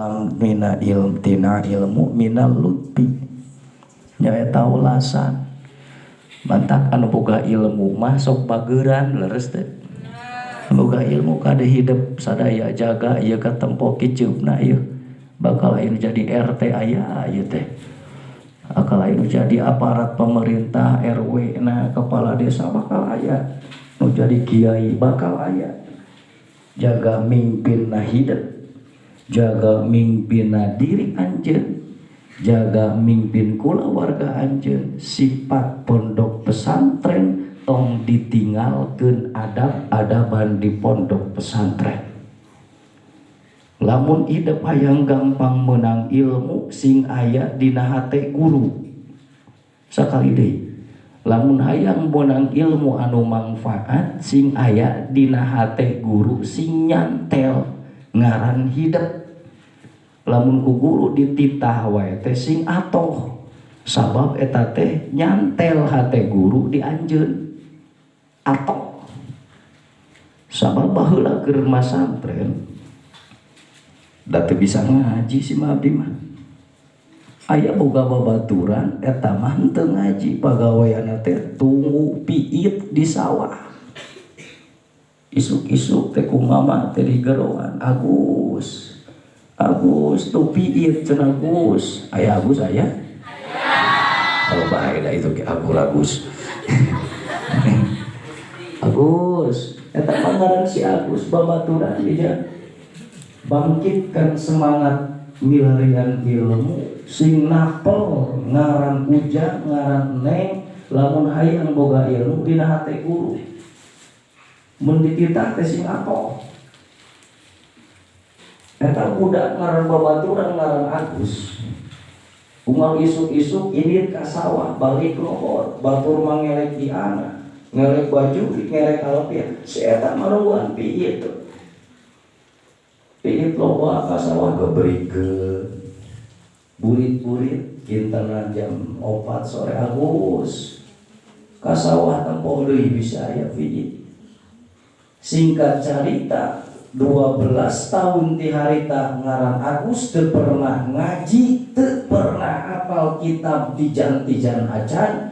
Lam mina tina ilmu minal lutfi nyaeta ulasan. Mantak anu boga ilmu mah sok bageran leres teh. Boga ilmu kade hidup sadaya jaga ieu katempo kiceupna ieu. Bakal aya nu jadi RT aya ieu teh. Bakal aya nu jadi aparat pemerintah RW na kepala desa bakal aya. Nu jadi kiai bakal aya. Jaga mimpinna hidup. Jaga mimpinna diri anjeun, jaga mimpin kulawarga anjeun. Sifat pondok pesantren tong ditinggalkeun adab-adaban di pondok pesantren. Lamun hidup hayang gampang menang ilmu sing aya dina hate guru. Sakali deui, lamun hayang menang ilmu anu mangfaat sing aya dina hate guru sing nyantel ngaran hidup. Lamun ku guru dititah wae teh sing atoh, sabab eta teh nyantel hate guru di anjeun atoh. Sabab baheula keur masantren da teu bisa ngaji si mah abdi mah. Aya boga babaturan eta mah henteu ngaji, pagaweanna teh tunggu piit di sawah. Isuk-isuk teh ku mama teh digeroan, Agus, Agus tuh piit cenah Agus. Aya Agus aya? Kalau bae da itu ge Agus Agus. Agus, eta mah ngaran si Agus babaturan dia. Bangkitkan semangat milarian ilmu sing napel ngaran ujang ngaran neng lamun hayang boga ilmu dina hate guru. Mun dititah teh sing atoh. Eta budak ngaran babaturan ngaran Agus. Unggal isuk-isuk indit ka sawah balik lohor batur mangelek di anak ngelek baju ngelek alpiah si eta marungguan piit. Piit loba ka sawah gebrikeun burit-burit kintenan jam 4 sore Agus ka sawah tempo deui bisa aya piit. Singkat carita 12 tahun ti harita ngaran Agus teu pernah ngaji, teu pernah hafal kitab tijan-tijan acan,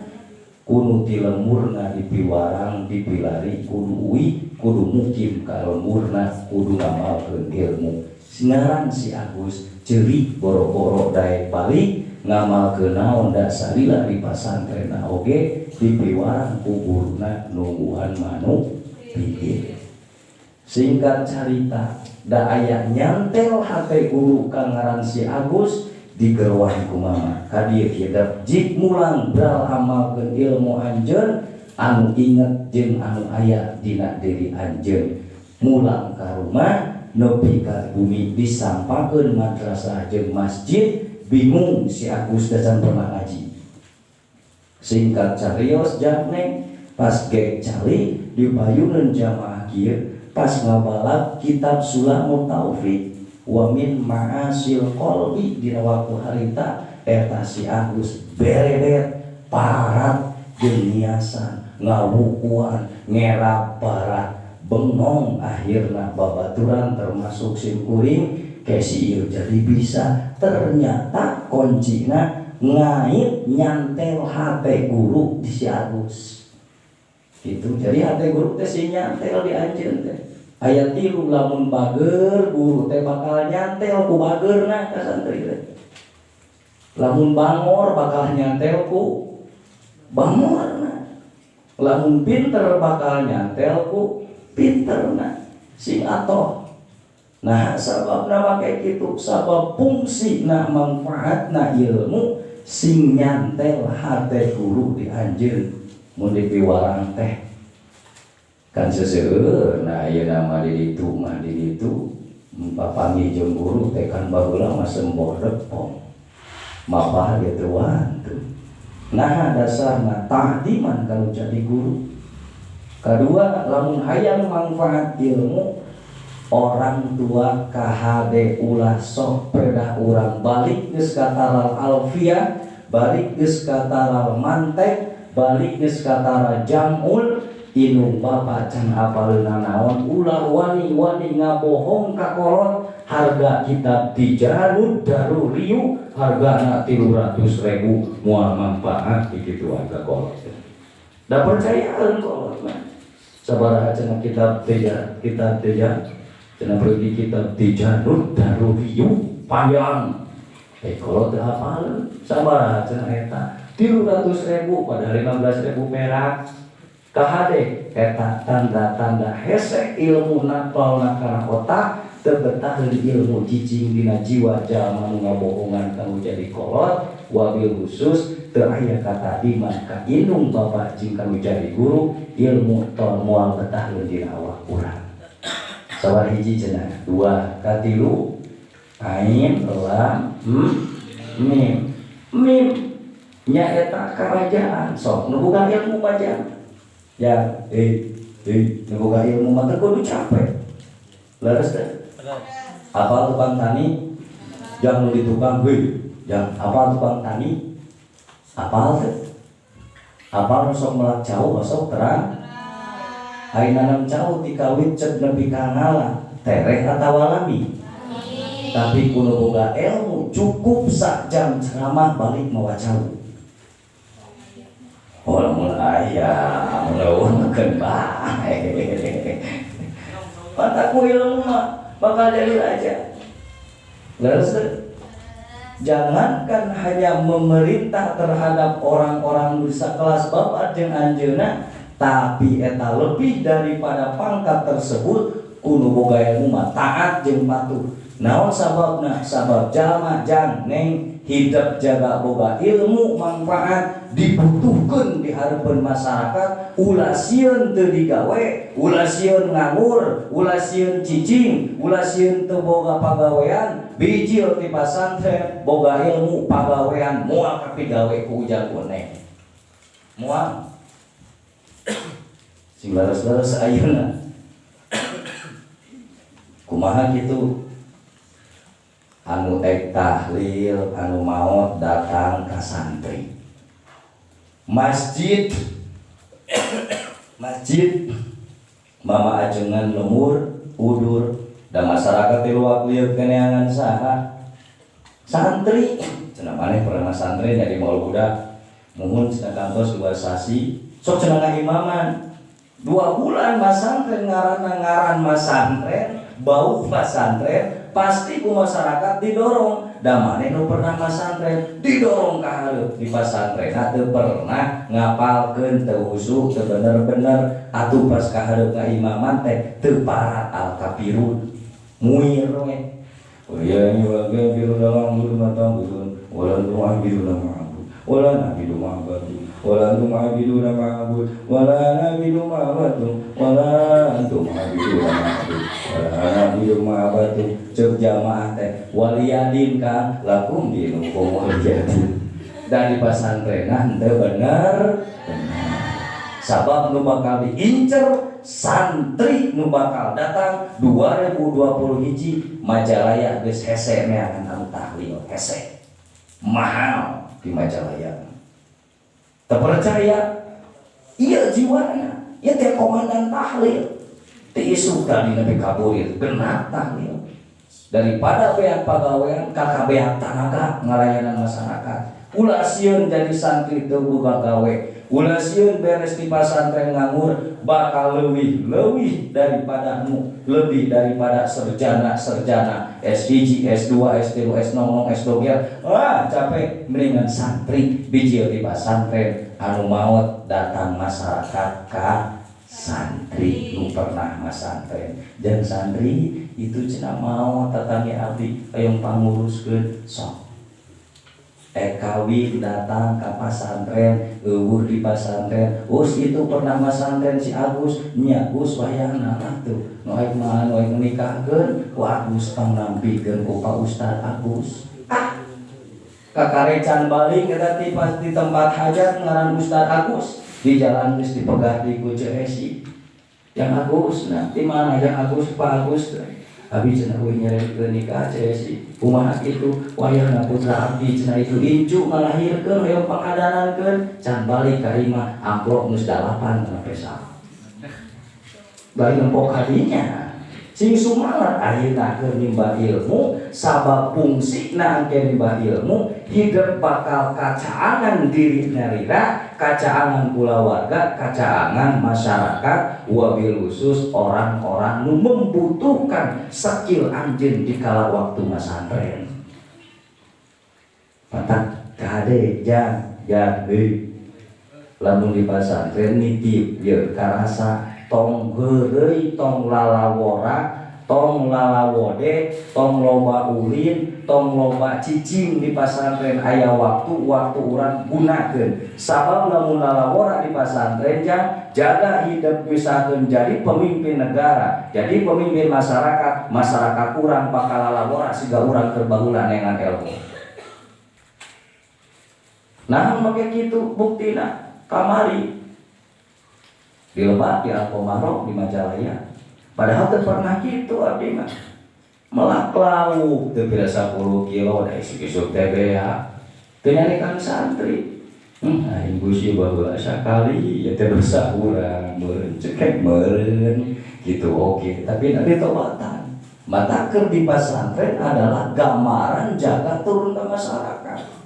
kudu ti lemurna dipiwarang dipilari kudu uih kudu mukim ka lemurna kudu ngamalkeun ilmu. Ngaran si Agus ceuri boro-boro daek balik ngamalkeun naon da salila di pasantrenna oge dipiwarang ku guruna nungguan manuk piit. Singkat carita da aya nyantel hate guru ka ngaran si Agus digeroan ku mama ka dieu hidup jik mulang bral amalkeun ilmu anjeun anu inget jeung anu aya dina diri anjeun. Mulang ka rumah nepi ka bumi disampakeun madrasah jeung masjid, bingung si Agus da can pernah ngaji. Singkat carios jangneng pas gek cali dipayuneun jamaah kieu pas ngabalak kitab Sulamut Taufik wa min ma'asil qalbi dina waktu harita eta si Agus berebet parat jeung niasan ngawukuan ngerap barat bengong akhirna babaturan termasuk simkuring kesi ieu jadi bisa. Ternyata kuncina ngait nyantel hate guru di si Agus gitu. Jadi hate guru teh si nyantel di anjeun teh aya 3 lamun bager guru teh bakal nyantel ku bageurna ka santri teh, lamun bangor bakal nyantel ku bangorna, lamun pinter bakal nyantel ku pinterna sing atoh. Nah sababna make kitu sabab fungsina manfaatna ilmu sing nyantel hate guru di anjeun mun dipiwarang teh kan seseueur. Nah ayeuna mah di ditu mah di ditu papanggih jeung guru teh kan baheula mah sembor repong mapah ge teu wantu. Nah dasarna tahdiman kalau jadi guru. Kedua lamun hayang manfaat ilmu orang tua KHD ulah sok pedah urang balik geus kataral alfiah, balik geus kataral mantek, balik geus kataral jamul, indung bapa can apaleuna naon ulah wani-wani ngabohong ka kolot. Harga kitab Tijanud Daruriyu hargana 300.000, moal manfaat kitu ka kolot. Da percayaan kolot mah. Sabaraha cenah kitab Tija, kitab Tija cenah, pergi kitab Tijanud Daruriyu panjang. Eh, kolot teu hafal. Sabaraha cenah eta? 300.000, pada 15.000 perak. Kahade eta tanda-tanda hese ilmu napal kana otak, teu betaheun ilmu cicing dina jiwa jalma nu ngabohongan kanu jadi kolot. Wabil khusus teu aya kata iman ka indung bapa jeung kanu jadi guru, ilmu tol moal betaheun dina awak urang. Sabar hiji cenah, dua, katilu, ain, lam, mim, mim nyaeta kerajaan. Sok nu boga ilmu mah ya, eh eh, nu boga ilmu mah teu kudu capek. Leres teh? Apa tukang tani? Jangan di tukang, hei, jangan apa tukang tani? Apal teh? Apal sok melak cau, sok terang. Ai nanam cau ti kawit cek nepi ka ngala, tereh atawa lami? Tapi kudu boga ilmu, cukup sak jam ceramah balik mawa cau. Oh, lamun aya, mun bae. Mataku ilmu mah bakal jadi raja. Leres teh? Jangankan hanya memerintah terhadap orang-orang bisa kelas bapak jeung anjeunna, tapi eta lebih daripada pangkat tersebut. Kudu boga ilmu mah taat jeung patuh. Naon sababna? Sabab jalma jang neng hidup jaga boga ilmu manfaat dibutuhkan di hareupeun masyarakat. Ulah sieun teu digawe, ulah sieun nganggur, ulah sieun cicing, ulah sieun teu boga pagawean. Bijil ti pasantren boga ilmu, pagawean moal kapigawe ku ujang koneng, moal. Sing leres-leres ayeuna kumaha kitu? Anu ek tahlil, anu maot datang ka santri, masjid, masjid mama ajengan lemur udur dan masyarakat di luar lieu keneangan saha? Santri. Cenah maneh pernah santri jadi maul budak? Muhun cenah, kantos 2 sasi. Sok cenah ngaimaman 2 bulan masantren. Ngaranna ngaran masantren, bau pasantren, pasti ku masyarakat didorong. Da maneh nu pernah masantren, didorong ka hareup. Di pasantren teu pernah ngapalkeun, teu khusyuk, teu bener-bener, atuh pas ka hareup imaman teh teu parat al kafirun, muir we. Oh iya, ini bagian biru dalam guru mata guru wala antum abiduna ma'bud wala nabidu ma'badu wala antum abiduna ma'bud wala nabidu ma'badu wala antum abiduna ma'bud wala nabidu ma'badu. Cek jamaah teh waliyadin kan lakum dinukum waliyadin. Dan di pasantrenan teu bener bener, sabab nu bakal diincer santri nu bakal datang 2020 hiji. Majalaya geus hese neangan anu tahlil, hese mahal di Majalaya. Terpercaya iya jiwana iya teh komandan tahlil ti isuk tadi nepi ka burit genap tahlil. Daripada beak pagawean, kakak beak tanaga ngalayanan masyarakat. Ulah sieun jadi santri teu boga gawe, ulah sieun beres di pasantren nganggur. Bakal leuwih leuwih daripada nu lebih daripada sarjana sarjana S1, S2, S3, S0, S doger. Wah, capek. Mendingan santri bijil di pasantren, anu maot datang masyarakat ka santri nu pernah masantren. Dan santri itu cenah mau tatangi abdi hayang panguruskeun. Sok kawin datang ke pasantren, euweuh di pasantren. Us, itu pernah masantren si Agus nya. Gus, wayahna lah tuh nu aing mah nu aing nikahkeun ku Agus, pangnampikeun ku Pak Ustad Agus. Ah, kakarecan balik eta ti pas di tempat hajat ngaran Ustad Agus di jalan geus dipegah di ku CSI yang Agus. Nah, di mana yang Agus? Pak Agus, abi cenah euy nyerenkeun nikah CSI, kumaha kitu wayahna putra abdi cenah itu incu ngalahirkeun, hoyong panghadanankeun. Can balik ka imah, amplop geus dalapan kana pesa, bari nempok hadinya. Sing sumangat ayeuna keur nimba ilmu, sabab fungsina engke nimba ilmu hidup bakal kacaangan diri nyalira, kacaangan kulawarga, kacaangan masyarakat, wabil khusus orang-orang nu membutuhkan skill anjeun di kala waktu masantren. Matak kade, jang jang, heuy, lamun di pasantren nitip ye karasa, tong heureuy, tong lalawora, tong lalawode, tong loba ulin, tong loba cicing di pasantren. Aya waktu, waktu urang gunakeun, sabab lamun lalawora di pasantren, jang, jaga hidup misalkan jadi pemimpin negara, jadi pemimpin masyarakat, masyarakat urang bakal lalawora siga urang keur baheula neangan ilmu. Nah, make kitu buktina kamari dilebat di Alkomarok di Majalaya. Padahal teu pernah kitu abdi mah. Melak lauk teu pira 10 kilo da isuk-isuk teh bea. Teu nyarekan santri. Aing gusi baheula sakali ya teh dosa urang meureun cekek meureun gitu, oke, tapi nanti tobatan. Mata keur di pasantren adalah gambaran jaga turun ke masyarakat.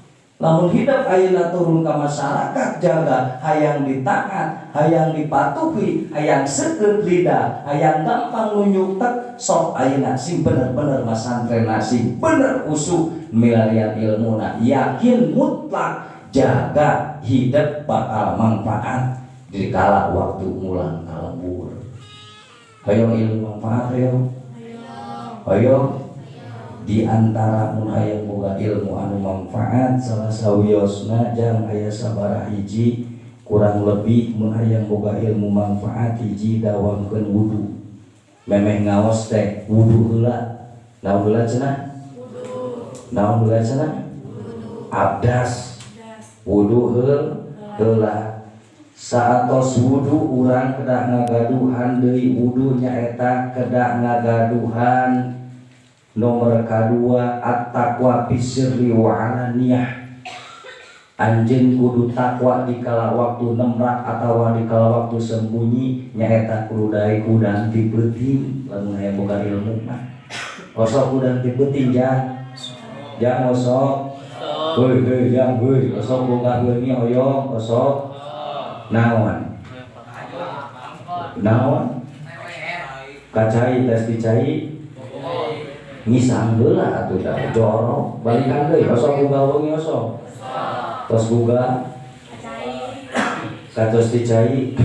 Lamun hidup ayeuna turun ke masyarakat, jaga hayang ditaat, hayang dipatuhi, hayang seukeut lidah, hayang gampang nunjuk tek, sok ayeuna sing bener-bener masantren, sing bener usuk milarian ilmuna, yakin mutlak jaga hidup bakal manfaat di kala waktu mulang ka lembur. Hoyong ilmu manfaat, hoyong? Hoyong? Di antara mun hayang boga ilmu anu manfaat, salah sawiosna, jang, aya sabaraha hiji kurang lebih mun hayang boga ilmu manfaat. Hiji, dawamkeun wudu. Memeh ngaos teh wudu heula. Naon heula cenah? Naon heula cenah? Abdas, wudu heula. Saatos wudu, urang kedah ngagaduhan deui wudu, nyaeta kedah ngagaduhan nomor kadua, at-taqwa fisirri wa alaniyah. Anjeun kudu takwa di kala waktu nemrak atawa di kala waktu sembunyi, nyaeta kudu daek hudang ti peuting. Lamun hayang boga ilmu mah osok hudang ti peuting, jang, jang, osok. Heuy, heuy, jang, heuy, osok boga heungi hoyong osok? Naon, naon? Kacai tes dicai ngisang heula atuh da jorok. Balikan deui, osok boga wengi osok tos boga katos dicai?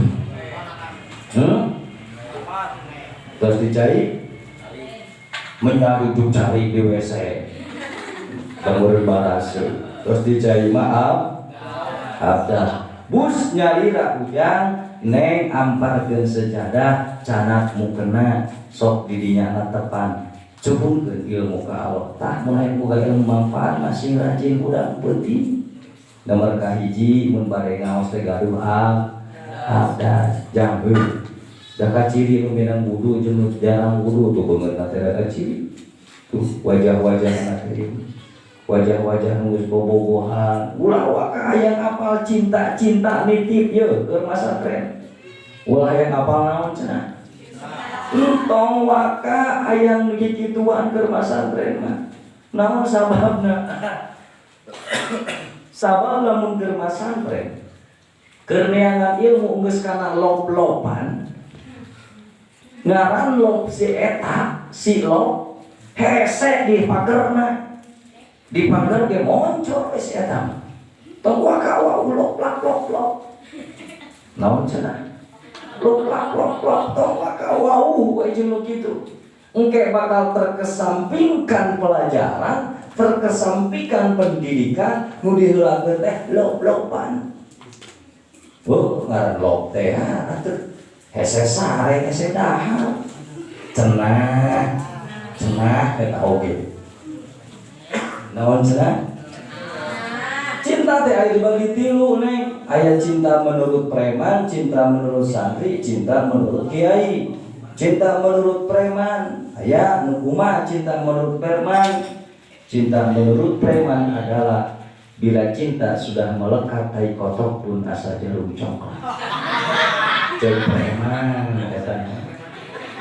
Tos dicai menyatu cari di WC kemudian barase terus dicai. Maaf, abdah bus nyalira ujang neng amparkeun sejadah, canak mukena, sok didinya tepan cubungkeun ilmu ka Allah. Tah, mun hayang boga ilmu manfaat, masih rajin hudang peuting. Nomor kahiji, mun bade ngaos teh gaduh abdas, jang, heuh. Da kaciri nu minang wudu jeung nu jarang wudu tuh beungeutna teh da kaciri tuh wajah-wajah teh, wajah-wajah nu geus bobogohan. Ulah waka hayang apal cinta-cinta, nitip ye keur masantren. Ulah hayang apal naon cenah? Entong waka hayang kikituan keur masantren mah. Naon sababna? Sabab lamun keur masantren, keur neangan ilmu geus kana lop-lopan, ngaran lop si eta si lop hese di pagerna, di pager ge moncor we si eta mah. Tong waka wa lop lap lop lop. Naon cenah? Lop lap lop lop. Tong waka wau we jeung nu kitu. Engke bakal terkesampingkan pelajaran, terkesampingkan pendidikan, nu diheulakeun teh lop-lopan. Oh, ngaran lop teh atuh hese sare, hese dahar. Cenah, cenah eta oge. Naon cenah? Cinta teh aya dibagi tilu, neng. Aya cinta menurut preman, cinta menurut santri, cinta menurut kiai. Cinta menurut preman, aya nu kumaha cinta menurut preman? Cinta menurut preman adalah bila cinta sudah melekat, tai kotok pun asa jarum coklat. Ceuk preman eta.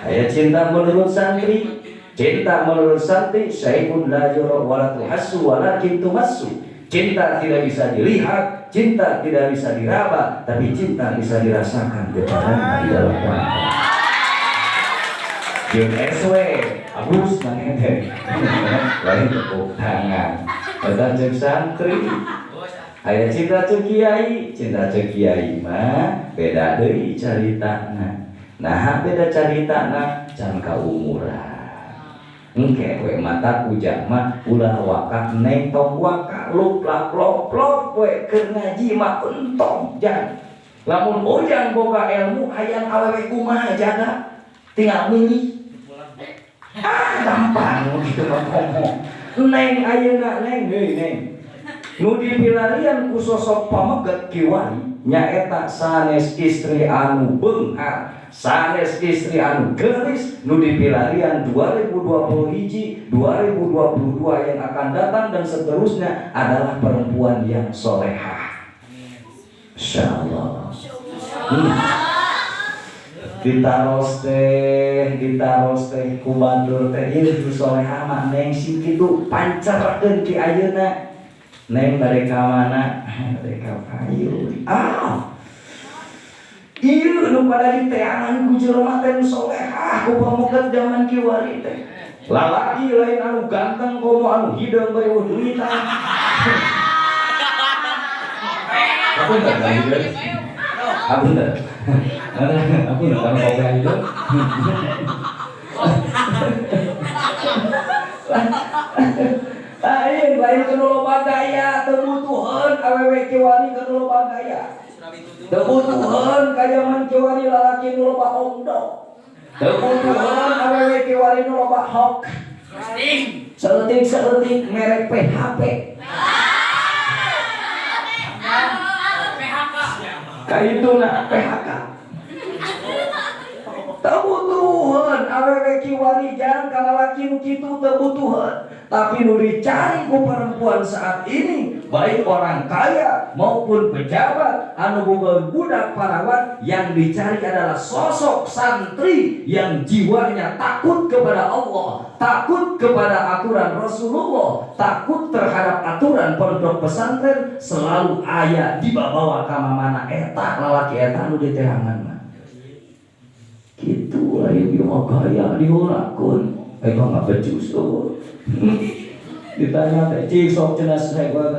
Aya cinta menurut santri. Cinta menurut santri syai'un la yura wala tuhassu walakin tumassu. Cinta tidak bisa dilihat, cinta tidak bisa diraba, tapi cinta bisa dirasakan getarannya di dalam rangka. Jeung SW, Agus nang teh. Lain tepuk tangan. Eta ceuk santri. Aya cinta ceuk kiai, cinta ceuk kiai mah beda deui caritana. Nah, beda caritana can kaumuran. Engke we mata ujang mah ulah waka neng, tong waka luplak lop lop we keur ngaji mah entong jang. Lamun ujang boga ilmu, hayang awewe kumaha jaga tinggal milih. Ah, gampang gitu mah ngomong. Neng ayeuna, neng, heuy neng. Nu dipilarian ku sosok pameget kiwari nyaeta sanes istri anu beunghar, sanes istri anu geulis. Nu dipilarian 2020 hiji, 2022 yang akan datang dan seterusnya adalah perempuan yang solehah. Insyaallah. Ditaros teh, ditaros teh ku batur teh, ieu nu solehah mah neng sing kitu pancerkeun ki ayeuna. Neng bade ka mana? Bade ka payun. Ah, ieu nu pada diteangan ku jelema teh nu solehah ku pameget zaman kiwari teh. Lalaki lain anu ganteng komo anu hideung bari euweuh duitan. Apunten, hideung. Apunten. Apunten kana kopi hideung. Lain lain kanu loba gaya, teu butuheun awewe kiwari kanu loba gaya. Teu butuheun ka jaman kiwari lalaki nu loba omdo. Teu butuheun awewe kiwari nu loba hok. Saeutik-saeutik merek PHP. Kaituna PHK. Teu butuheun awewe kiwari jang ka lalaki nu kitu, teu butuheun. Tapi nu dicari ku perempuan saat ini, baik orang kaya maupun pejabat anu boga budak parawan, yang dicari adalah sosok santri yang jiwanya takut kepada Allah, takut kepada aturan Rasulullah, takut terhadap aturan pondok pesantren, selalu aya dibawa ka mamana. Eta lalaki eta nu diteangan mah. Kitu lah, ieu mah gaya diheulakeun. Eh, mah becus eueuh. Ditanya teh, "Cik sok cenah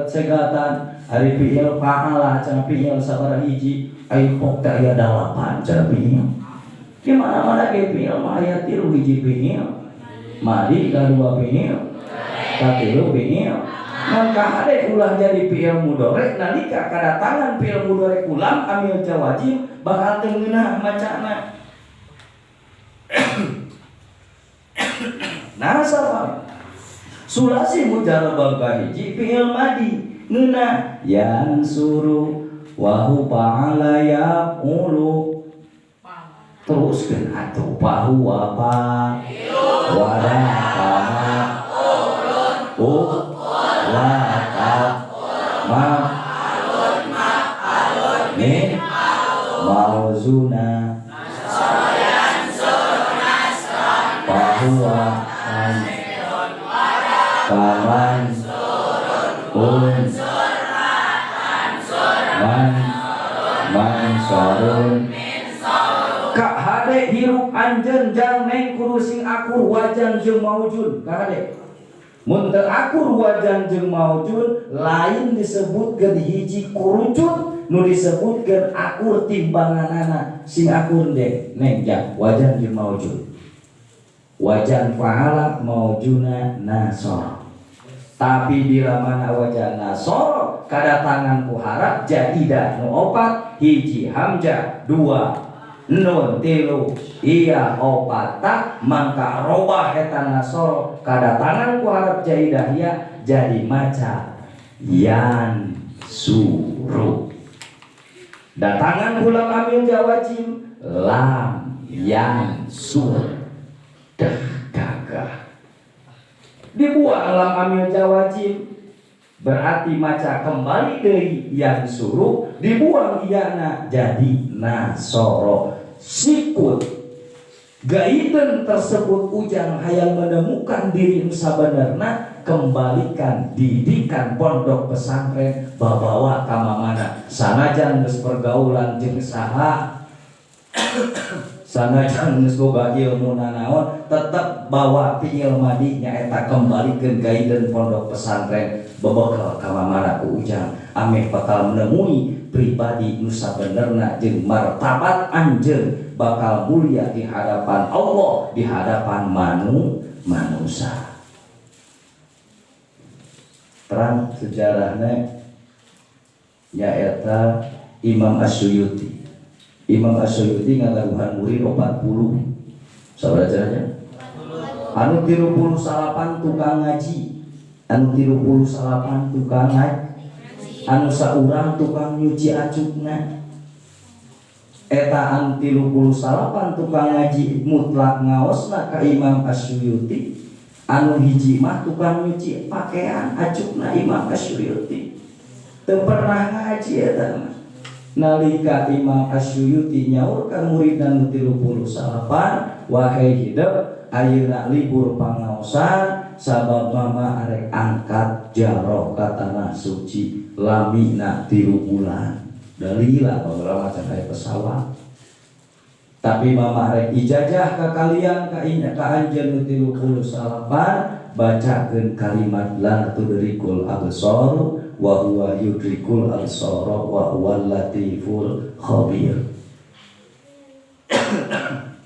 segatan ari fiil fa'ala cenah, fiil sabaraha hiji?" "Ai pok teh aya dalapan," cenah fiil. Di mana-mana ge fiil mah aya tilu: hiji fiil madi, kadua fiil katilu fiil. Maka hade ulah jadi fiil mudhari. Nalika kadatangan fiil mudhari ku lam amil jawazim bakal teu ngeunah macana. Nah, sabab sulasi mujarabah kahiji fi'il madi ngeunah yansuru wa hu fa'ala yaqulu, teruskeun atuh fahuwa fa wa la kama u la ta ma min mauzuna fahuwa kaman un man mansorun. Kak hade hirup anjeun jang neng kudu sing akur wajan jeung maujud. Kak hade mun teu akur wajan jeung maujud lain disebutkeun hiji kurucut nu disebutkeun akur timbanganana. Sing akur deh neng jang wajan jeung maujud. Wajan fa'ala, maujuna nasor. Tapi bila mana wajan nasor kadatangan ku harap jadidah nu opat, hiji hamzah, dua nun, tilu iya, opat ta, mangka robah eta nasor kadatangan ku harap jaidah ya jadi maca yan suru. Datangan ku lam amil jawajim lam yan sur dah gagah. Dibuang lam amil jawajim berarti maca kembali dari yang suruh, dibuang iyana jadi nasoro. Sikut Gaiden tersebut Ujang hayang menemukan diri nu sabenerna, kembalikan didikan pondok pesantren, babawa ka mamana. Sanajan geus pergaulan jeung saha, sanajan geus boga ilmu nanaon, tetep bawa fi'il madi, nyaeta kembalikan gaiden pondok pesantren, bebekal ka mamana ku Ujang ameh bakal menemui pribadi nu sabenerna jeung martabat anjeun bakal mulia di hadapan Allah, di hadapan manusia. Terang sejarahnya, nyaeta Imam Asyuyuti. Imam Asyuyuti ngagaduhan murid 40. Sabaraha caranya? Anu 39 tukang ngaji, anu 39 tukang ngaji, anu saurang tukang nyuci acukna. Eta anu 39 tukang ngaji mutlak ngaosna ka Imam Asyuyuti, anu hiji mah tukang nyuci pakaian acukna Imam Asyuyuti, teu pernah ngaji eta mah. Nalika Imam Asyuyuti nyaur ka murid nu 38, "Wahai hidup, ayeuna libur pangaosan sabab mama arek angkat jaroh ka tanah suci, lamina 3 bulan." Dalila baheula macan aya pesawat. "Tapi mama arek ijazah ka kalian, ka inya, ka anjeun nu 38, bacakeun kalimat la tudrikul absar wa huwa yudrikul absar wa huwal latiful khabir."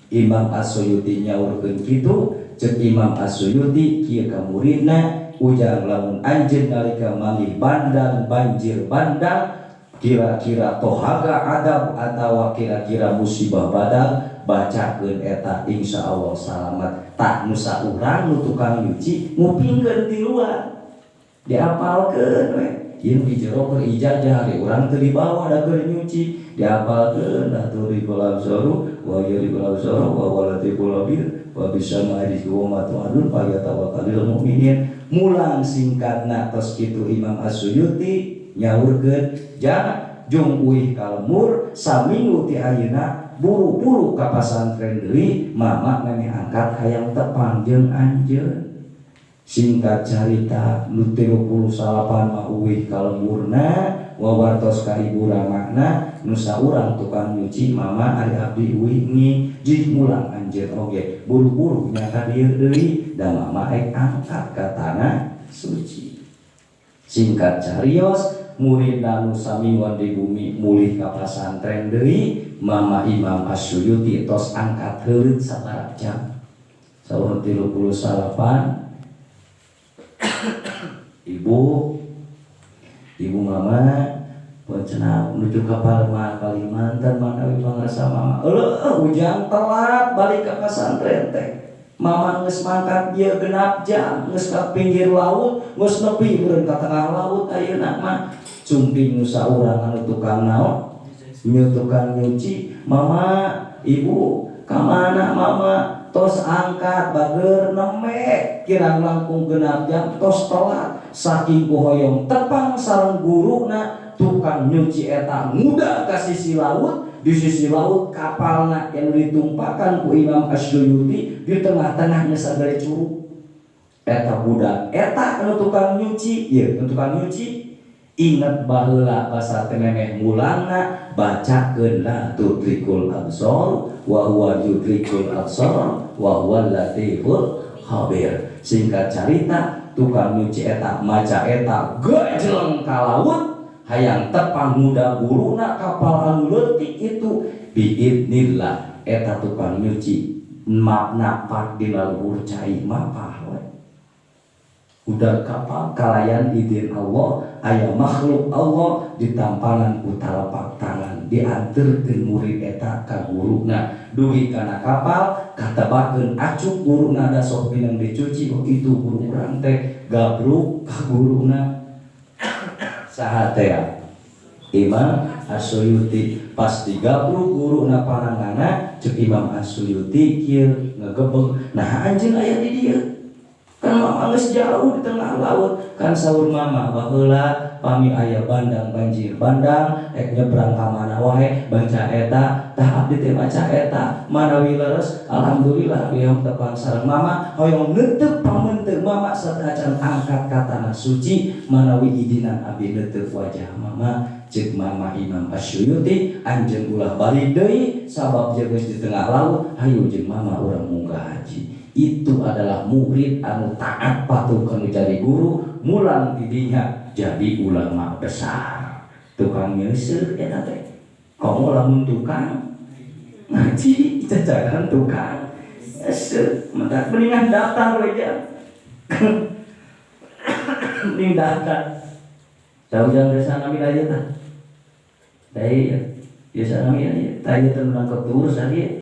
Imam As-Suyuti nyaurkeun kitu. Ceuk Imam As-Suyuti kieu ka muridna, "Ujang, lamun anjeun nalika manggih bandang, banjir bandang, kira-kira tohaga adab atawa kira-kira musibah badag, bacakeun eta, insya Allah salamat." Tah, nu saurang nu tukang nyuci ngupingkeun di luar, diapalkeun we. Ieu di jero keur ijazah, hari urang teu dibawa da keur nyuci. Diapalkeun la tudrikul absaru wa yudrikul absaru wa huwal latiful khabir wa bisa rizqu wa ma tu'adun falyatawakkalul mu'minin. Mulang singkatna, tos kitu Imam Asyuyuti nyaurkeun, "Jang, jung uih ka lembur saminggu ti ayeuna, buru-buru ka pasantren deui, mama memeh angkat hayang tepang jeung anjeun." Singkat carita, nu 39 mah uih ka lemburna, wawartos ka ibu ramana. Nu saurang tukang nyuci, "Mama, ari abdi uih ni jih, mulang anjeun oge buru-buru nya ka dieu deui, da mama ek angkat ka tanah suci." Singkat carios, murid nu saminggon di bumi mulih ka pasantren deui, mama Imam Asyuyuti tos angkat heuleut sabaraha jam. Saur 38, "Ibu, ibu, mama cenah menuju ka Kalimantan mana pangarsa mama. Eueuh, Ujang telat balik ka pasantren teh. Mama geus mangkat ieu 6 jam, geus ka pinggir laut, geus nepi meureun ka tengah laut ayeuna mah." Cungking nu saurang anu tukang naon? Nyu tukang nyuci, "Mama, ibu ka mana? Mama tos angkat bager nembe kirang langkung 6 jam, tos telat." Saking ku hoyong tepang sareng guruna, tukang nyuci eta nguda ka sisi laut. Di sisi laut kapalna yang ditumpakan ku Imam Asyuyuti, di tengah-tengahnya sagala curug. Eta budak eta anu tukang nyuci ieu, anu tukang nyuci inget baheula basa teh memeh mulangna bacakeun la tudrikul absar wa huwa yudrikul absar wa huwal latiful khabir. Singkat carita, tukang nyuci eta maca eta, gejleng ka laut hayang tepang muda guruna kapal anu leutik itu. Biidnillah, eta tukang nyuci napak dina luhur cai, mapah we udah kapal. Kalayan izin Allah aya makhluk Allah ditampanan ku talapak tangan, dianterkeun murid eta ka guruna. Dugi kana kapal, katebakeun acuk guruna, da sok minang dicuci. "Oh, itu guru urang teh." Gabruk ka guruna. Saha teh ya? Imam Asyuyuti. Pas digabruk guruna panangana, cek Imam Asyuyuti kieu ngegebeg, "Nah, anjeun aya di dieu?" Kan Mama geus jauh di tengah laut. Kan saur Mama baheula, pami aya bandang, banjir bandang, rek nyebrang ka mana wae baca eta. Tah, abdi teh maca eta. Manawi leres, alhamdulillah, abdi hoyong tepang sareng Mama, hoyong neuteup pameunteung Mama sateuacan angkat ka tanah suci. Manawi idinan abdi neuteup wajah Mama. Ceuk Mama Imam Asyuyuti, "Anjeun ulah balik deui, sabab jeung geus di tengah laut. Hayu jeung Mama urang munggah haji." Itu adalah murid anu taat patuh kanu jadi guru, mulang tidinya jadi ulama besar. Tukang nyeuseuh eta teh, komo lamun tukang ngaji cacakan tukang nyeuseuh. Maka mendingan daftar we aja, mending daftar. Tahu jangan desa nami aja tah. Iya, biasa nami aja. Tah, ieu teh menang tur tadi.